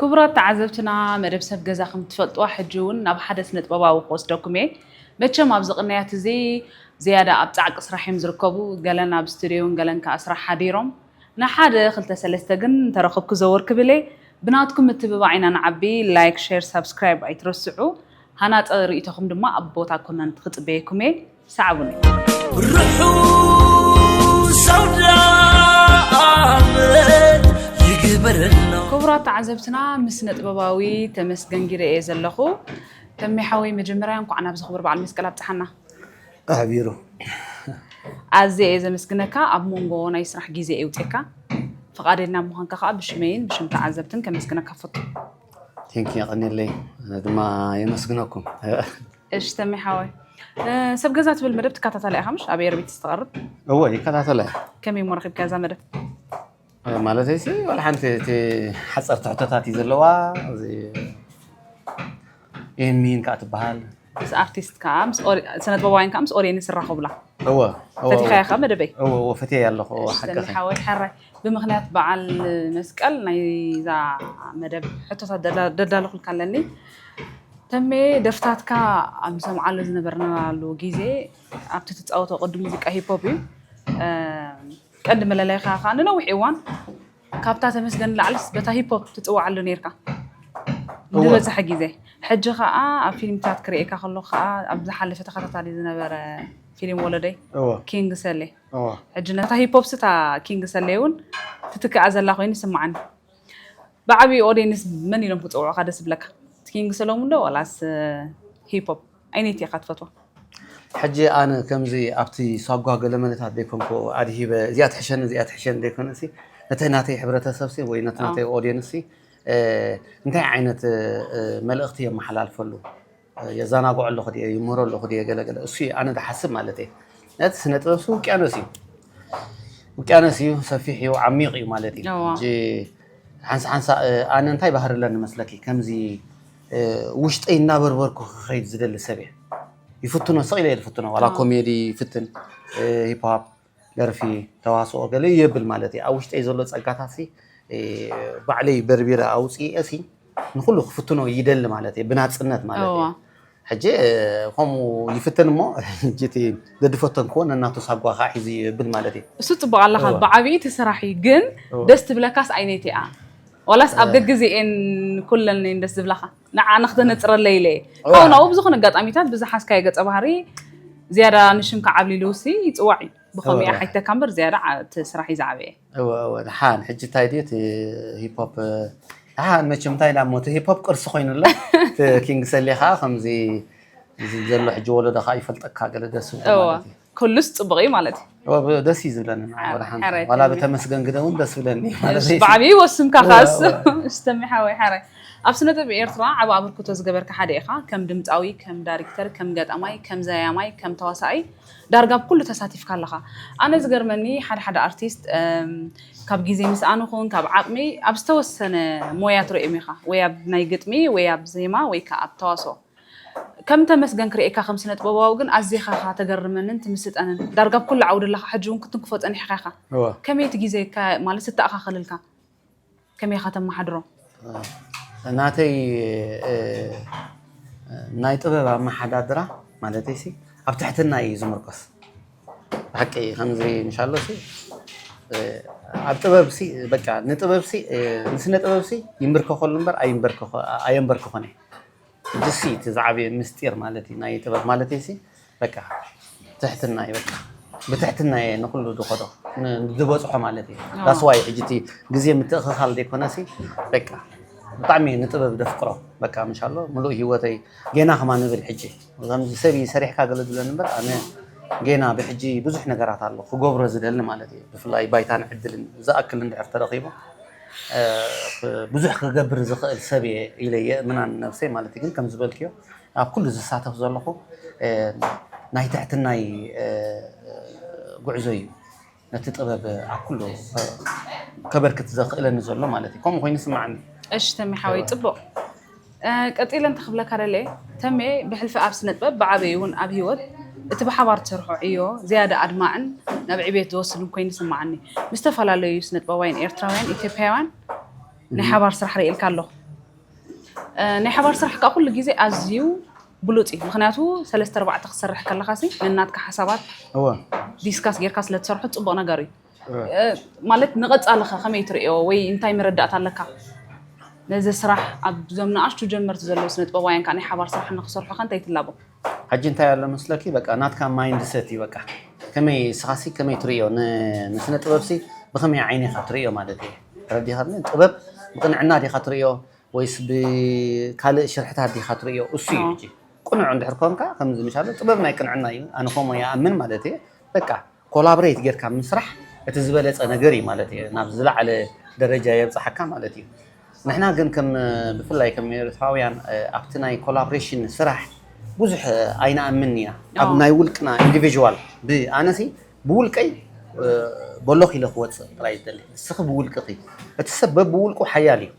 ክቡራት ተዓዘብትና፣ መደብ ሰብ ገዛ ከም ትፈልጥዋ ሕጂ እውን ናብ ሓደ ስነ ጥበባዊ ክወስደኩም እየ። መቸም ኣብዚ ቅንያት እዚ ዝያዳ ኣብ ጻዕቂ ስራሕ እዮም ዝርከቡ፣ ገለን ኣብ ስቱድዮን ገለን ከዓ ስራሕ ሓዲሮም። ንሓደ ክልተ ሰለስተ ግን እንተረኸብኩ ዘወር ክብል እየ። ብናትኩም ምትብባዕ ኢና ንዓቢ። ላይክ፣ ሼር፣ ሳብስክራይብ ኣይትረስዑ። ሃናጸ ርእይቶኹም ድማ ኣብ ቦታ ኮመንት ክጽበየኩም እየ። ሰዓቡኒ። ርሑስ ኣውደ ዓመት ይግበረልና። ክቡራት ተዓዘብትና፣ ምስ ስነ ጥበባዊ ተመስገን ጊረ እየ ዘለኹ። ተሜ ሓወይ፣ መጀመርያ እንኳዕ ናብዚ ክቡር በዓል መስቀል ኣብጽሓና። ኣሕቢሩ። ኣዝየ እየ ዘመስግነካ፣ ኣብ መንጎ ናይ ስራሕ ግዜ የውፅካ፣ ፍቓደኛ ምዃንካ ከዓ ብሽመይን ብሽም ተዓዘብትን ከመስግነካ ፈቱ። ቴንኪ፣ የቐንየለይ። ኣነ ድማ የመስግነኩም። እሺ ተሜ ሓወይ፣ እ፣ ሰብ ገዛ ትብል መደብ ትከታተላ ኢኻ ምሽ? ኣብ ኤርቢት ዝተቐርብ። እወ፣ ይከታተላ እየ። ከመይ እሞ ረኺብካ እዛ መደብ? እ፣ ማለተይ ሲ፣ ዋላ ሓንቲ፣ እቲ ሓፀርቲ ሕቶታት እዩ ዘለዋ። እዚ ኤሚን ከዓ ትበሃል። ምስ ኣርቲስት ከዓ፣ ምስ ኦዲ-፣ ስነ ጥበባውያን ከዓ ምስ ኦዲየንስ ይራኸቡላ። እወ፣ እወ፣ ፈቲኻ እወ። ኢኻ መደበይ? እወ፣ እወ፣ ፈትየ ኣለኹ፣ እወ፣ እሺ፣ ሓቅኺ። ተሜ ሓወይ፣ ሕራይ ብምኽንያት በዓል መስቀል ናይዛ መደብ ሕቶታት ደዳ-፣ ደዳለኹልካ ኣለኒ። ተሜ፣ ደርፍታትካ ኣብ ንሰምዓሉ ዝነበርናሉ ግዜ፣ ኣብቲ ትጻወቶ ቅዲ ሙዚቃ ሂፕ ሆፕ እዩ። እ፣ ቀንዲ መለለይኻ ከዓ ንነዊሕ እዋን ካብታ ተመስገን ላዕልስ በታ ሂፕ ሆፕ ትጽውዓሉ ነይርካ እወ። ንዝበዝሐ ግዜ። ሕጂ ከዓ ኣብ ፊልምታት ክርእየካ ከለኹ ከዓ ኣብ ዝሓለፈ ተኸታታሊ ዝነበረ ፊልም ወለደይ እወ። ኪንግ ሰሌ። እወ። ሕጂ ነታ ሂፕ ሆፕ ስታ ኪንግ ሰሌ እውን ትትክኣ ዘላ ኮይኑ ይስምዓኒ። ብዓብዪ ኦዲየንስ መን ኢሎም ክጽውዑኻ ደስ ይብለካ? ኪንግ ሰለሙን ዶ ዋላስ ሂፕ ሆፕ? ኣይነይቲ ኢኻ ትፈትዋ? ሕጂ ኣነ ከምዚ ኣብቲ ሳጓ ገለመለታት ዘይኮንኩ ኣድሂበ፣ እዚኣ ትሕሸኒ፣ እዚኣ ትሕሸኒ ዘይኮነ ሲ፣ ነቲ ናተይ ሕብረተሰብ ሲ ወይ ነቲ ኣዎ። ናተይ ኦዲየንስ ሲ፣ እ፣ እንታይ ዓይነት፣ እ፣ መልእኽቲ የመሓላልፈሉ? እ፣ የዘናግዖ ኣለኹ ድየ፣ ይምህሮ ኣለኹ ድየ፣ ገለ ገለ። እሱ እዩ ኣነ ዝሓስብ ማለት እየ። ነቲ ስነ ጥበብ ሲ ውቅያኖስ እዩ። ውቅያኖስ እዩ፣ ሰፊሕ እዩ፣ ዓሚቕ እዩ ማለት እዩ። እዋ። ሕጂ ሓንሳ ሓንሳ፣ እ፣ ኣነ እንታይ ባህሪ ኣለኒ መስለኪ? ከምዚ፣ እ፣ ውሽጠይ እናበርበርኩ ክኸይድ ዝደሊ ሰብ እየ። ይፍትኖ፣ ስቕ ኢለ እየ ዝፍትኖ። ዋላ ኣዎ። ኮሜዲ ይፍትን፣ እ፣ ሂፕ ሆፕ፣ ደርፊ፣ ተዋስኦ ገለ የብል ማለት እዩ። ኣብ ውሽጠይ ዘሎ ጸጋታት ሲ፣ እ፣ ባዕለይ በርቢረ ኣውጽኤ ሲ ንኹሉ ክፍትኖ ይደሊ ማለት እዩ፣ ብናጽነት ማለት እዩ። እዋ። ሕጂ፣ እ፣ ከምኡ ይፍትን እሞ፣ ሕጂ እቲ ዘድፈተንክዎ ነናቱ ሳጓ ከዓ ሒዙ ይብል ማለት እዩ። እሱ ጽቡቕ ኣለኻ፣ እዋ። ብዓብዪ እቲ ስራሕ እዩ። ግን እዋ። ደስ ትብለካስ ኣይነይቲ እያ? ዋላስ ኣብ እ። ገግዜኤን ኩለን እየን ደስ ዝብላኻ? ንዓ ንክተነጽረለይ ኢለ እየ። እዋ። ካብኡ ናብኡ ብዝኾነ ኣጋጣሚታት ብዝሓዝካዮ ገጸ ባህሪ ዝያዳ ንሽምካ ዓብሊሉ ሲ ይጽዋዕ እዩ። ብኸምኡ እዋ፣ እያ እዋ። ሓይተካ እምበር ዝያዳ ዓ-፣ እቲ ስራሕ እዩ ዝዓበየ። እወ፣ እወ፣ ደሓን። ሕጂ እንታይ ድዩ እቲ ሂፕ ሆፕ፣ እ፣ ደሓን መቸም እንታይ ኢልና እሞ፣ እቲ ሂፕ ሆፕ ቅርሲ ኮይኑ ኣሎ። እቲ ኪንግ ሰሌ ኸዓ ከምዚ፣ እዚ ዘሎ ሕጂ ወለዶ ኸዓ ይፈልጠካ ገለ ደስ ዝብሎ እወ፣ ማለት እዩ። ኩሉስ ጽቡቕ እዩ ማለት እዩ። እወ፣ ብ-፣ ደስ እዩ ዝብለኒ ንዓይ፣ ወላ ሓንቲ። ሕራይ ዋላ ተመይ። ብተመስገን ግደ እውን ደስ ዝብለኒ ማለት እሺ፣ እዩ። ብዓብዪ ወስምካ እወ፣ ኻስ። እወ። እሺ፣ ተመይ ሓወይ፣ ሕራይ። ኣብ ስነ ጥበብ ኤርትራ ዓቢ ኣበርክቶ ዝገበርካ ሓደ ኢኻ። ከም ድምጻዊ፣ ከም ዳይሬክተር፣ ከም ገጣማይ፣ ከም ዘያማይ፣ ከም ተዋሳኣይ ዳርጋ ኣብ ኩሉ ተሳቲፍካ ኣለኻ። ኣነ ዝገርመኒ ሓደ ሓደ ኣርቲስት፣ እም፣ ካብ ግዜ ምስኣን ይኹን ካብ ዓቕሚ ኣብ ዝተወሰነ ሞያ ትርእዮም ኢኻ። ወይ ኣብ ናይ ግጥሚ፣ ወይ ኣብ ዜማ፣ ወይ ከኣ ኣብ ተዋስኦ። ከም ተመስገን ክርእየካ ከም ስነ ጥበባዊ ግን ኣዚኻ ኢኻ ተገርመንን ትምስጠንን። ዳርጋ ኣብ ኩሉ ዓውዲ ኣለኻ፣ ሕጂ እውን ክትንክፎ ጸኒሕካ ኢኻ። እወ። ከመይ እቲ ግዜ ከ-፣ ማለት ዝተኣኻኸለልካ? ከመይ ኢኻ ተመሓድሮ? ናተይ፣ እ፣ ናይ ጥበብ ኣመሓዳድራ ማለተይ ሲ ኣብ ትሕትና እዩ ዝምርኮስ። ብሓቂ ከምዚ ምሻሎ ሲ፣ እ፣ ኣብ ጥበብ ሲ፣ በቃ ንጥበብ ሲ፣ እ፣ ንስነ ጥበብ ሲ ይምብርከኸሉ እምበር ኣይምበርከኸ-፣ ኣየምበርክኾን እየ። እዚሲ እቲ ዝዓበየ ምስጢር ማለት እዩ ናይ ጥበብ ማለተይ ሲ፣ በቃ ትሕትና እዩ፣ በቃ ብትሕትና እየ ንኹሉ ዝኸዶ፣ ን-፣ ዝበፅሖ ማለት እዩ። ኣዎ። That's why ሕጂ እቲ ግዜ ምትእኽኻል ዘይኮነሲ፣ በቃ ብጣዕሚ ንጥበብ ደፍቅሮ። በቃ ምሻሎ ምሉእ ህይወተይ ጌና ከማ ንብል ሕጂ። ከምዚ ሰብ እዩ ሰሪሕካ ገለ ዝብለኒ እምበር፣ ኣነ ጌና ብሕጂ ብዙሕ ነገራት ኣሎ ክገብሮ ዝደሊ ማለት እዩ። ብፍላይ ባይታን ዕድልን ዝኣክል እንድሕር ተረኺቡ፣ እ፣ ብዙሕ ክገብር ዝኽእል ሰብ እየ ኢለ የእምና ንነብሰይ ማለት እዩ። ግን ከም ዝበልክዮ ኣብ ኩሉ ዝሳተፍ ዘለኹ፣ እ፣ ናይ ትሕትናይ፣ እ፣ ጉዕዞ እዩ ነቲ ጥበብ ኣብ ኩሉ፣ እ፣ ከበርክት ዘኽእለኒ ዘሎ ማለት እዩ። ከምኡ ኮይኑ ይስምዓኒ። እሺ ተሜ ሓወይ፣ እወ። ጽቡቕ። እ፣ ቀጺለ እንተ ክብለካ ደልየ፣ ተሜ ብሕልፊ ኣብ ስነ ጥበብ ብዓበዩ እውን ኣብ ህይወት እቲ ብሓባር ትሰርሖ ዕዮ ዝያዳ ኣድማዕን ናብ ዕቤት ዝወስድን ኮይኑ ይስምዓኒ። ምስ ዝተፈላለዩ ስነ ጥበባውያን ኤርትራውያን፣ ኢትዮጵያውያን ናይ እም። ሓባር ስራሕ ርእየ ኢልካ ኣለኹ። እ፣ ናይ ሓባር ስራሕ ከዓ ኩሉ ግዜ ኣዝዩ ብሉጽ እዩ። ምኽንያቱ ሰለስተ ኣርባዕተ ክትሰርሕ ከለኻ ሲ ነናትካ ሓሳባት እወ ዲስካስ ጌርካ ስለ ትሰርሑ ጽቡቕ ነገር እዩ። እ፣ ማለት ንቐጻልኸ ከመይ ትርእዮ ወይ እንታይ መረዳእታ ኣለካ? ነዚ ስራሕ ኣብዞም ንኣሽቱ ጀመርቲ ዘለዉ ስነ ጥበባውያን ከዓ ናይ ሓባር ስራሕ ንክሰርሑ ከ እንታይ ትላቦ? ሕጂ እንታይ ኣሎ መስለኪ፣ በቃ ናትካ ማይንድ ሰት እዩ። በቃ ከመይ ስኻሲ ከመይ ትርእዮ ን- ንስነ ጥበብሲ ብኸመይ ዓይኒ ኢኻ ትርእዮ ማለት እዩ። ተረዲኻኒ? ጥበብ ብቅንዕና ዲኻ ትርእዮ ወይስ ብካልእ ሽርሕታት ዲኻ ትርእዮ? እሱ እዩ። ሕጂ ቅኑዕ እንድሕር ኮንካ ከምዚ ምሻሎ ጥበብ ናይ ቅንዕና እዩ። ኣነ ከምኡ ይኣምን ማለት እየ። በቃ ኮላብሬት ጌርካ ምስራሕ እቲ ዝበለጸ ነገር እዩ ማለት እዩ። ናብ ዝለዓለ ደረጃ የብጽሓካ ማለት እዩ። ንሕና ግን ከም ብፍላይ ከም ኤርትራውያን ኣብቲ ናይ ኮላብሬሽን ስራሕ ብዙሕ ኣይንኣምን ኢና። ኣብ ናይ ውልቅና ኢንዲቪዥዋል ብኣነሲ ብውልቀይ በሎኽ ኢለ ክወፅእ ጥራይ ዝደሊ። እስኺ ብውልቅኺ፣ እቲ ሰብ በብውልቁ ሓያል እዩ።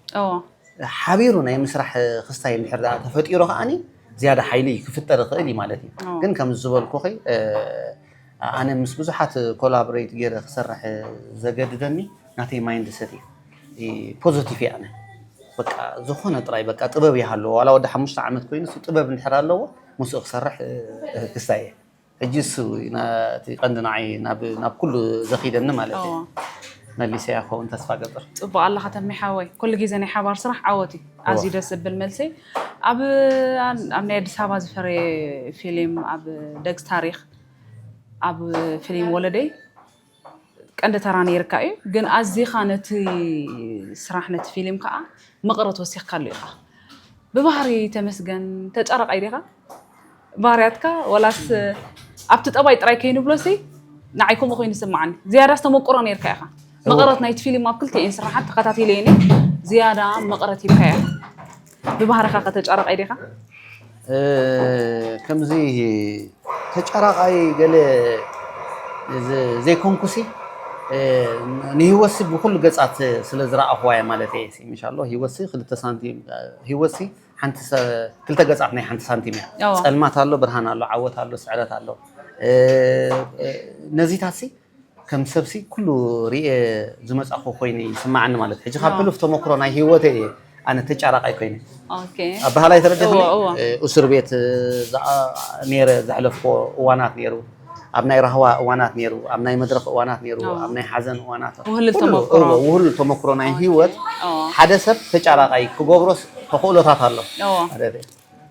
ሓቢሩ ናይ ምስራሕ ክስታይ እንድሕር ደኣ ተፈጢሩ ከዓኒ ዝያዳ ሓይሊ ክፍጠር ይኽእል እዩ ማለት እዩ። ግን ከም ዝበልኩኺ ኣነ ምስ ብዙሓት ኮላብሬት ገይረ ክሰርሕ ዘገድደኒ ናተይ ማይንድ ሰት እዩ። ፖዚቲቭ እየ ኣነ። በቃ ዝኾነ ጥራይ በቃ ጥበብ ይሃለዎ ዋላ ወዲ ሓሙሽተ ዓመት ኮይኑ እሱ ጥበብ እንድሕር ኣለዎ ምስኡ ክሰርሕ ክስታይ እየ። ሕጂ እሱ እዩ ናቲ ቀንዲ ንዓይ ናብ ናብ ኩሉ ዘኺደኒ ማለት እዩ። መሊሰያ ክኸውን ተስፋ ገብር። ጽቡቕ ኣለኻ ተሜ ሓወይ፣ ኩሉ ግዜ ናይ ሓባር ስራሕ ዓወት እዩ። ኣዝዩ ደስ ዝብል መልሲ። ኣብ ኣብ ናይ ኣዲስ ኣበባ ዝፈረየ ፊልም ኣብ ደግ ታሪኽ ኣብ ፊልም ወለደይ ቀንዲ ተራ ነይርካ እዩ፣ ግን ኣዚኻ ነቲ ስራሕ ነቲ ፊልም ከዓ መቐረት ወሲኽካሉ ኢኻ። ብባህሪ ተመስገን ተጫራቃይ ዲኻ? ባህርያትካ ወላስ ኣብቲ ጠባይ ጥራይ ከይንብሎሲ ንዓይ ከምኡ ኮይኑ ይስምዓኒ። ዝያዳስ ተመቁሮ ነይርካ ኢኻ። መቐረት ናይቲ ፊልም ኣብ ክልቲኤን ስራሓት ተኸታቲለየን እየ። ዝያዳ መቐረት ሂብካያ። ብባህርኻ ከተጫራቃይ ዲኻ? ከምዚ ተጫራቃይ ገለ ዘይኮንኩሲ ንህይወትሲ ብኩሉ ገጻት ስለ ዝረኣኹዋ እየ ማለት እየ። ምሻሎ ህይወትሲ ክልተ ሳንቲም ህይወትሲ ሓንቲ ክልተ ገጻት ናይ ሓንቲ ሳንቲም እያ። ጸልማት ኣሎ፣ ብርሃን ኣሎ፣ ዓወት ኣሎ፣ ስዕረት ኣሎ። ነዚታሲ ከም ሰብሲ ኩሉ ርኤ ዝመጻኹ ኮይኑ ይስማዓኒ ማለት ሕጂ ካብ ሕሉፍ ተመክሮ ናይ ህይወተይ እየ ኣነ ተጫራቃይ ኮይነ ኣበሃላይ ተረዲኹ። እስር ቤት ነረ ዘሕለፍኮ እዋናት ነሩ፣ ኣብ ናይ ራህዋ እዋናት ነሩ፣ ኣብ ናይ መድረክ እዋናት ነሩ፣ ኣብ ናይ ሓዘን እዋናት ውህሉል ተመክሮ ናይ ህይወት ሓደ ሰብ ተጫራቃይ ክገብሮስ ተኽእሎታት ኣሎ።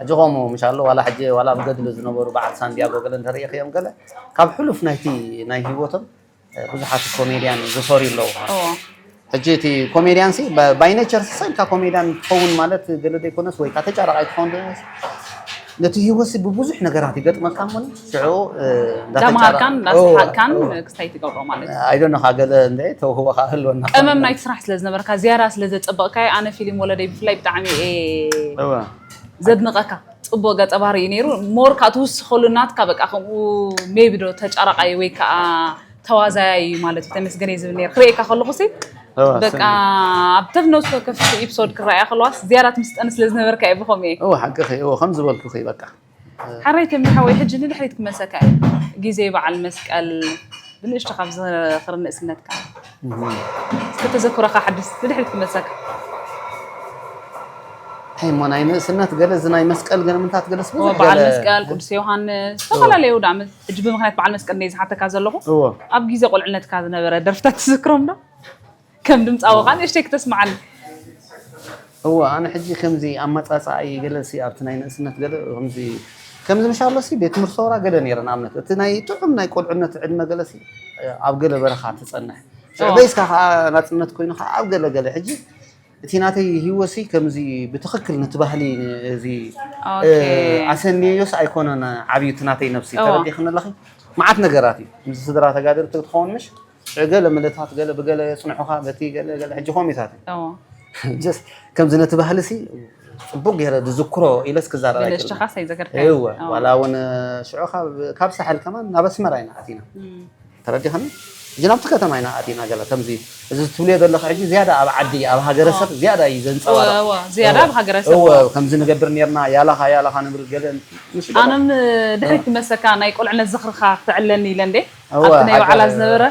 ሕጂ ከምኡ ምሻሎ ዋላ ሕጂ ዋላ ኣብ ገድሊ ዝነበሩ በዓል ሳንዲያጎ ገለ እንተርእኽዮም ገለ ካብ ሕሉፍ ናይቲ ናይ ህይወቶም ብዙሓት ኮሜድያን ዝፈርዩ ኣለዉ። ሕጂ እቲ ኮሜድያን ሲ ባይ ኔቸር ሰ ኢልካ ኮሜድያን ትኸውን ማለት ገለ ዘይኮነስ ወይ ከዓ ተጫራቃይ ትኸውን ነቲ ህይወት ሲ ብብዙሕ ነገራት ይገጥመካ እሞ ሽዑ እንዳተማሃርካን እንዳሰሓቅካን ክስታይ ትገብሮ ማለት እዩ። ኣይዶኖ ካ ገለ እንደ ተውህቦ ካ ህልወና ቀመም ናይቲ ስራሕ ስለ ዝነበርካ ዝያዳ ስለ ዘፀበቕካዮ ኣነ ፊልም ወለደይ ብፍላይ ብጣዕሚ እየ ዘድንቐካ። ፅቡቅ ገፀ ባህሪ እዩ ነይሩ። ሞር ካብ ትውስኸሉ ናትካ በቃ ከምኡ ሜቢ ዶ ተጫራቃይ ወይ ከዓ ተዋዛያይ እዩ ማለት እዩ ተመስገን እየ ዝብል ነይረ ክርእየካ ከለኹ ሲ በቃ ኣብ ተፍነሱ ከፍ ኢፕሶድ ክረኣያ ከለዋስ ዝያዳ ትምስጠኒ ስለ ዝነበርካ እየ ብኸምኡ እየ እወ ሓቅኺ እወ ከም ዝበልኩኺ በቃ ሓራይ ተሚሓ ወይ ሕጂ ንድሕሪት ክመሰካ እየ ግዜ በዓል መስቀል ብንእሽቶ ካብ ዝኽሪ ንእስነትካ እስከ ተዘክሮካ ሓድስ ንድሕሪት ክመሰካ እንታይ እሞ ናይ ንእስነት ገለ እዚ ናይ መስቀል ገለ ምንታት ገለስ ብዙሕ በዓል ገለ መስቀል ቅዱስ ዮሃንስ ዝተፈላለዩ ዳ ሕጂ ብምክንያት በዓል መስቀል እየ ዝሓተካ ዘለኹ እዎ ኣብ ግዜ ቆልዕነትካ ዝነበረ ደርፍታት ትዝክሮም ዶ ከም ድምፃዊ ከዓ ንእሽተይ ክተስምዓኒ እዎ ኣነ ሕጂ ከምዚ ኣመፃፅኣይ ገለሲ ኣብቲ ናይ ንእስነት ገለ ከምዚ ከምዚ ምሻሎሲ ቤት ትምህርቲ ሰውራ ገለ ነይረ ንኣብነት እቲ ናይ ጥዑም ናይ ቆልዕነት ዕድመ ገለሲ ኣብ ገለ በረኻ ትፀንሕ ሽዕበይስካ ከዓ ናፅነት ኮይኑ ከዓ ኣብ ገለ ገለ ሕጂ እቲ ናተይ ህይወትሲ ከምዚ ብትኽክል ነቲ ባህሊ እዚ ኣሰንየዮስ ኣይኮነን ዓብዩ እቲ ናተይ ነብሲ ተረዲኽኒ ኣለኺ መዓት ነገራት እዩ ምስ ስድራ ተጋደልቲ ክትኸውን ምሽ ገለ ምልታት ገለ ብገለ የፅንሑኻ በቲ ገለ ገለ ሕጂ ኮሚታት እዩ ጀስት ከምዚ ነቲ ባህልሲ ፅቡቅ ገይረ ዝዝክሮ ኢለስ ክዛረብ ኣይክእልን ዋላ እውን ሽዑ ካብ ሳሕል ከማን ናብ ኣስመራ ኢና ኣቲና ተረዲኻኒ? ሕጂ ናብቲ ከተማ ኢና ኣቲና ገለ ከምዚ እዚ ትብልዮ ዘለኺ ሕጂ ዝያዳ ኣብ ዓዲ ኣብ ሃገረሰብ ዝያዳ እዩ ዘንፀባርቕ። ዝያዳ ኣብ ሃገረሰብ እወ ከምዚ ንገብር ነርና ያላኻ ያላኻ ንብል ገለ ኣነም ድሕሪት ክመሰካ ናይ ቁልዕነት ዝኽርኻ ክተዕለኒ ኢለ እንዴ ኣብቲ ናይ በዓላ ዝነበረ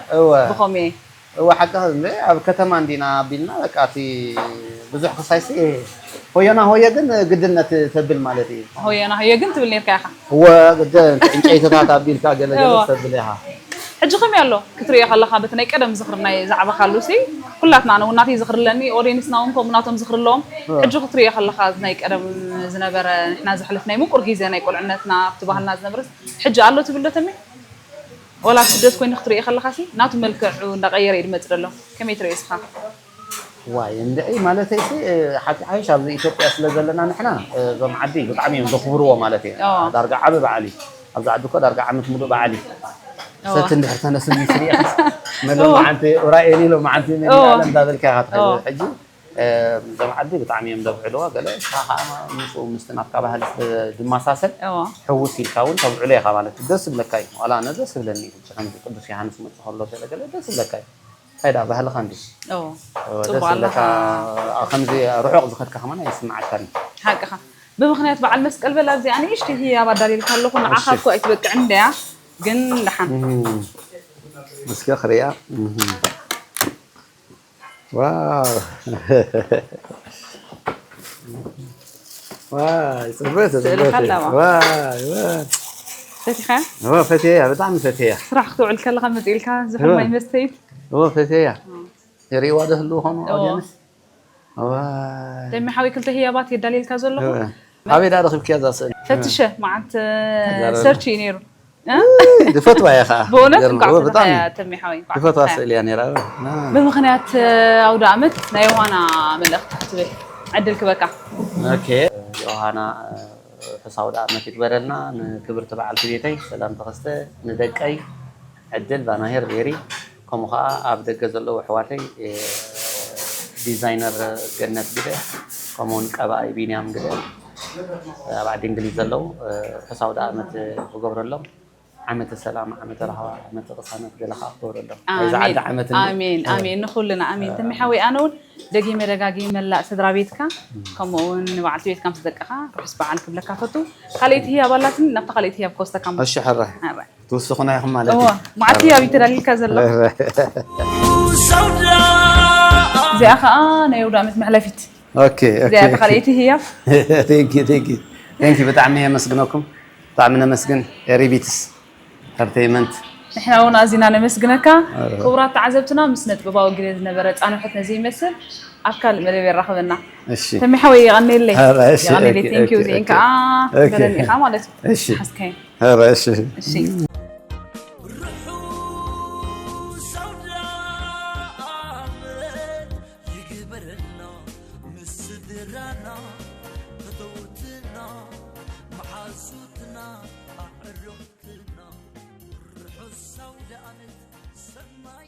ብኸምኡ እየ እወ ሓቅኻ እንዴ ኣብ ከተማ እንዲና ኣቢልና በቃ እቲ ብዙሕ ክሳይሲ ሆየና ሆየ ግን ግድነት ተብል ማለት እዩ። ሆየና ሆየ ግን ትብል ነርካ ኢኻ። እወ ግደ ዕንጨይትታት ኣቢልካ ገለ ገለ እወ። ተብል ኢኻ። ሕጂ ከመይ ኣሎ ክትሪኦ ከለኻ በቲ ናይ ቀደም ዝኽሪ ናይ ዛዕባኻ ኣሉሲ ኩላትና ኣነ እውን ናተይ ዝኽሪ ኣለኒ ኦዲየንስና እውን ከምኡ ናቶም ዝኽሪ ኣለዎም። ሕጂ ክትሪኦ ከለኻ ናይ ቀደም ዝነበረ ንሕና ዘሕለፍናይ ምቁር ግዜ ናይ ቁልዕነትና ኣብቲ ባህልና ዝነበረ ሕጂ ኣሎ ትብል ዶ ተሚ? ወላ ኣብ ስደት ኮይኑ ክትሪኦ ከለኻ ሲ ናቱ መልክዑ እንዳቀየረ እዩ ዝመጽእ ዘሎ። ከመይ ትሪኦ እስኻ? ዋይ እንድዒ ማለተይ ሲ ሓቂ ሓይሽ ኣብዚ ኢትዮጵያ ስለ ዘለና ንሕና እዞም ዓዲ ብጣዕሚ እዮም ዘኽብርዎ ማለት እዩ። ኣዎ። ዳርጋ ዓቢ በዓል እዩ። ኣብዚ ዓዲ እኮ ዳርጋ ዓመት ሙሉእ በዓል እዩ። ኣዎ። ሰቲ እንድሕር ተነስሉ ይስሪያ መለ ኣዎ። መዓንቲ ኡራኤል ኢሎ መዓንቲ ኣዎ። እንዳበልካ ኢኻ ትኸይድ። ኣዎ። ሕጂ እዞም ዓዲ ብጣዕሚ እዮም ዘብዕልዎ። ገለ ንስኻ ከዓ ምስኡ ምስቲ ናትካ ባህሊ ስለ ዝመሳሰል ኣዎ። ሕውስ ኢልካ እውን ተብዕሎ ኢኻ ማለት እዩ። ደስ ዝብለካ እዩ። ዋላ ኣነ ደስ ዝብለኒ እዩ። ሕጂ ከምዚ ቅዱስ ዮሃንስ መፅእ ከሎ ገለ ገለ ደስ ዝብለካ እዩ። እንታይ ደኣ ባህልኻ እንዲ ኦ ደስ ጽቡቅ ዝብለካ ኣለኻ። ከምዚ ርሑቕ ዝኸድካ ከማን ኣይስምዓካን እዩ። ሓቅኻ። ብምኽንያት በዓል መስቀል በል ኣብዚኣ ንእሽተይ ህያብ ኣዳልየልካ ኣለኹ። ንዓኻ እሺ። እኮ ኣይትበቅዕን ድያ? ግን ደሓን። እም፣ እስከ ክሪኣ እም። ዋው ዋይ ጽብቅቲ ስእሊ ጽብቅቲ ከለዋ። ዋይ ዋይ ፈቲኻ? እወ ፈትየያ ብጣዕሚ ፈትየያ ስራሕ ክትውዕል ከለኻ መጺእልካ ዝኽሪ እወ። ማይ መስተይት? እወ ፈትየያ ይርእይዋ ዶ ህልው ኾኑ እወ። ኦዲየንስ ዋይ ደሚ ሓወይ ክልተ ህያባት የዳልየልካ ዘለኹ። እወ። ኣበይ ዳ ረኺብክያ እዛ ስእሊ ፈትሸ መዓት ተዛረበ። ሰርች እዩ ነይሩ። ድፈትዋ እያ ከዓ ብእውነት ገርም። እንኳዕ እወ፣ ብጣዕሚ ፈተኻ ተሚሓወይ እንኳዕ ድፈትዋ ፈተኻ። ስእሊ እያ ነይራ እወ። አ። ብምኽንያት ኣውደ ኣመት ናይ ዮሃና መልእኽቲ ክትብል ዕድል ክበካ። ኦኬ ዮሃና ርሑስ ኣውደ ኣመት ይግበረልና። ንክብርቲ በዓልቲ ቤተይ ሰላም ተኸስተ፣ ንደቀይ ዕድል ቫናሄር ቤሪ፣ ከምኡ ከዓ ኣብ ደገ ዘለዉ ኣሕዋተይ ዲዛይነር ገነት ግደ፣ ከምኡውን ቀባኣይ ቢንያም ግደ፣ ኣብ ዓዲ እንግሊዝ ዘለዉ ርሑስ ኣውደ ኣመት ክገብረሎም፣ ዓመተ ሰላም፣ ዓመተ ራህዋ፣ ዓመተ ቅሳነት ገለ ከዓ ክገብረሎም ናይዚ ዓዲ ዓመት እንዲ ኣሜን ኣሜን ንኩልና ኣሜን። ተሚሓወይ ኣነ እውን ደጊመ ደጋጊመ መላእ ስድራ ቤትካ ከምኡ እውን ንበዓልቲ ቤትካ ምስ ደቅኻ ርሑስ በዓል ክብለካ ፈቱ። ካልኣይቲ ህያብ ኣላትኒ ናብታ ካልኣይቲ ህያብ ክወስደካ እሞ። እሺ ሕረ ሕረ። ትውስኹና ኢኹም ማለት እወ እዩ። መዓልቲ ህያብ እዩ ተዳሊልካ ዘሎ። እዚኣ ከዓ ናይ ኣውደ ኣመት መሕለፊት። ኦኬ ኦኬ እዚኣ እታ ካልኣይቲ ህያብ። ቴንኪ ቴንኪ ቴንኪ ብጣዕሚ የመስግነኩም። ብጣዕሚ ነመስግን ኤሪቢትስ ኢንተርቴይመንት። ንሕና እውን ኣዚና ነመስግነካ። ክቡራት ተዓዘብትና ምስ ነጥበባዊ ግደ ዝነበረ ፃንሖት ነዚ ይመስል። ኣብ ካልእ መደብ የራኽበና። እሺ ተሚሓወይ የቐንየለይ። ኧረ እሺ፣ የቐንየለይ ኦኬ፣ ቴንኪዩ ኦኬ፣ እዚእን ኦኬ። ከዓ ኦኬ። ትበለኒ ኢኻ ማለት እዩ። እሺ። ሓዝካዮ። ኧረ እሺ እሺ ርሑስ ኣውደ ዓመት ይግበረልና ምስ ስድራና ፈተውትና መሓዙትና ኣዕሩኽትና ርሑስ ኣውደ ዓመት ሰናይ